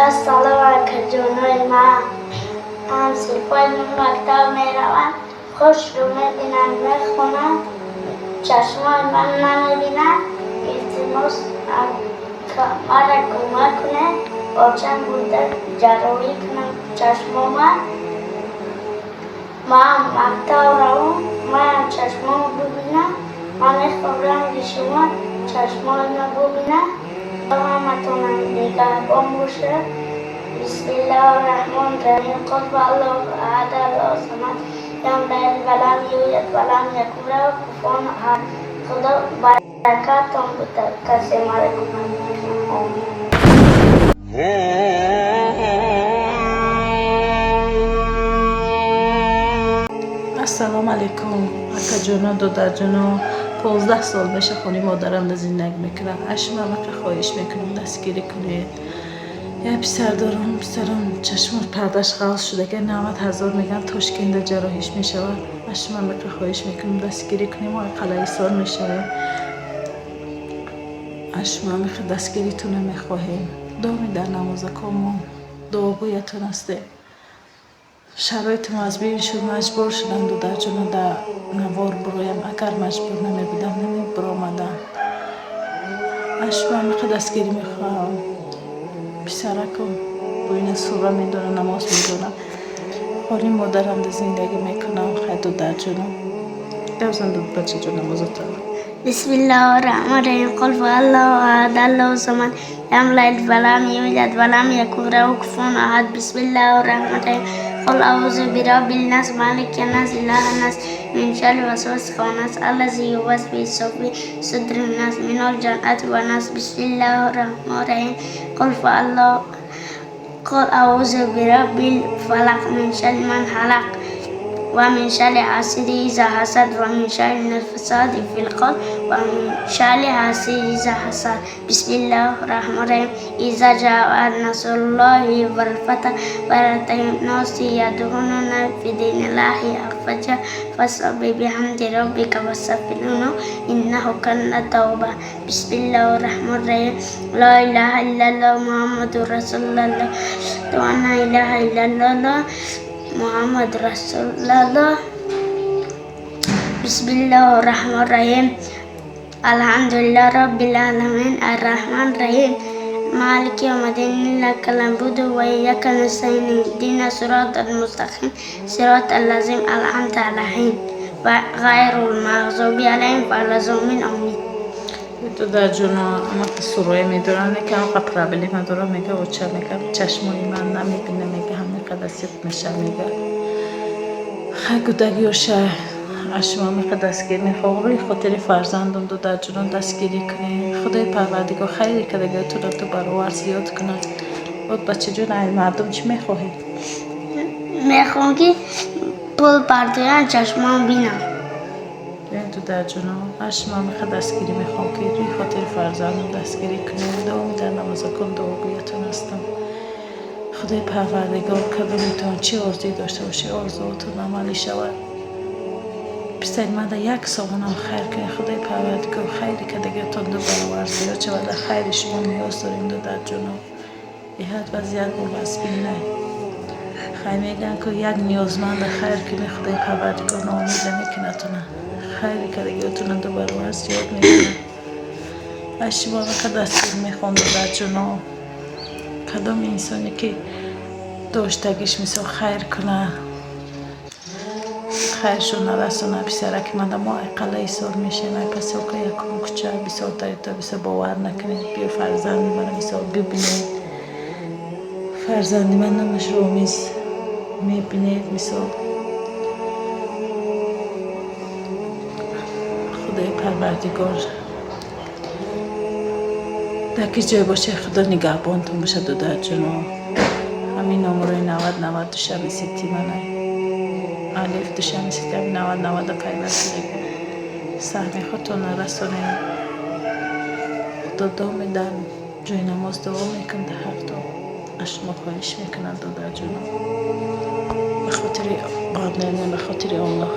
Ассалому алайкум, ҷонои ман. Ҳамсинфои мактаб мераванд, хушрӯ мебинанд, мехонанд, чашмои ман намебинанд. Илтимос, мара кӯмак кунед, очам бурда ҷарроҳӣ кунам чашмома. Ман мактаб равам, манам чашмомо бубинам. Ман мехоҳам ранги шумо чашмои ма бубинам. Ҳаматонам нигаҳбон бошад. Бисмиллоҳи раҳмони раҳим. Қул ҳуваллоҳу аҳад, Аллоҳу самад, лам ялид ва лам юлад ва лам якун лаҳу куфуван аҳад. Худо баракатон бидад, касе мара кӯмак мекунад. Омин. Ассалому алайкум, акаҷоно, додарҷоно. 15 сол меша хони модарамда зиндагӣ мекунам. Аз шумо ҳамақа хоҳиш мекунам, дастгирӣ кунед. Як писар дорам, писарам чашмош пардаш ғалз шудага, 90 000 мегӯянд, Тошкентда ҷарроҳиш мешавад. Аз шумо ҳамақа хоҳиш мекунам, дастгирӣ кунем, мо қалаисор мешавем. Аз шумо ҳамақа дастгиритона мехоҳем. Доми дар намозакомо дуогӯятон ҳастем. Шароитам аз бин шуд, маҷбур шудам, додарҷоно, дар навор буроям. Агар маҷбур намебудам, намебуромадам. Аз шумо ҳамақа дастгирӣ мехоҳам. Писаракам бо ина сура медонам, намоз медонам. Хони модарамда зиндагӣ мекунам. Хай, додарҷоно, гап зан, бачаҷон, намозатон. Бисмиллоҳи раҳмони раҳим. Қул ҳуваллоҳу аҳад, Аллоҳу самад, лам ялид ва лам юлад ва лам якун лаҳу куфуван аҳад. Бисмиллоҳи раҳмони раҳим. Қул аъузу бираббин нас, маликин нас, илаҳин нас, мин шарри васвасил ханнас, аллази ювасвису фи судурин нас, минал ҷиннати ван нас. Бисмиллоҳи раҳмони раҳим. Қул ҳуваллоҳу, қул аъузу бираббил фалақ, мин шарри ма халақ, ва мин шарри ҳасидин иза ҳасад, ва мин шарри наффосати фил уқад, ва мин шарри ҳасидин иза ҳасад. Бисмиллоҳи раҳмони раҳим. Иза ҷаа насруллоҳи вал фатҳ ва раайтан носа ядхулуна фи диниллоҳи афвоҷа, фасаббиҳ биҳамди роббика вастағфирҳу, иннаҳу кана таввоба. Бисмиллоҳи раҳмони раҳим. Ло илаҳа иллаллоҳ, Муҳаммадур расулуллоҳ. Ашҳаду анна илаҳа иллаллоҳ, Муҳаммад расулуллоҳ. Бисмиллоҳи раҳмони раҳим. Алҳамдулиллоҳи роббил оламин, арраҳмони раҳим, малики явмиддин, иййока наъбуду ва иййока настаъин, иҳдинас сиротал мустақим, сиротал лазина анъамта алайҳим, ғайрил мағзуби алайҳим валаззоллин. Омин. Додарҷоно, ҳамақа суроя медонам, не ҳамақа проблема дорам. Мега, оча, мега, чашмои ман намебина, мега, ҳамақадар сиқ меша, мега. Хай, гудагиёша. Аз шумо ҳамақа дастгирӣ мехоҳам. Рӯи хотири фарзандам, додарҷонон, дастгирӣ кунед. Худои Парвардигор хайри кардагиҳоятонро ду баробар зиёд кунад. Вот, бачаҷон, ай мардум чӣ мехоҳӣ? Мехоҳам, ки пул партоянд, чашмам бинам. Додарҷоно, аз шумо ҳамақа дастгирӣ мехоҳам, ки рӯи хотири фарзандам дастгирӣ кунед. Давоми дар намозакон дуогӯятон ҳастам. Худои Парвардигор, кадометон чӣ орзуе дошта бошед, орзуотон амалӣ шавад. Писари ман як сомонам хайр кунед, Худои Парвардигор хайри кардагиҳоятон ду баробар зиёд шавад. Дар хайри шумо ниёз дорем, додарҷоно. Беҳад вазъият вазминай. Хай, мегӯянд, ки як ниёзманда хайр кунед, Худои Парвардигор ноумед намекунадтона, хайри кардагиҳоятонро ду баробар зиёд мекунад. Аз шумо ҳамақа дастгирӣ мехоҳам, додарҷоно. Кадом инсоне ки доштагиш, мисол, хайр кунад, хайршон нарасонад писараки манда. Мо айқала ҳисор мешавем, ай посёлка якум кӯча. Бисёртарито бисёр бовар накунед, биё фарзанди мана, мисол, бибинед. Фарзанди ман номаш Ромиз, мебинед, мисол. Худои Парвардигор, дар ки ҷой бошед, Худо нигаҳбонтон бошад, додарҷоно. Ҳамин номерои 90 90 Душанбе Сити манай, алиф Душанбе Сити, ҳамин 90 90 пайваст шудагӣ. Саҳми худтон расонед. Худо доми дар ҷои намоз дуо мекунад дар ҳақтон. Аз шумо хоҳиш мекунам, додарҷоно, ба хотири банда, ба хотири Аллоҳ.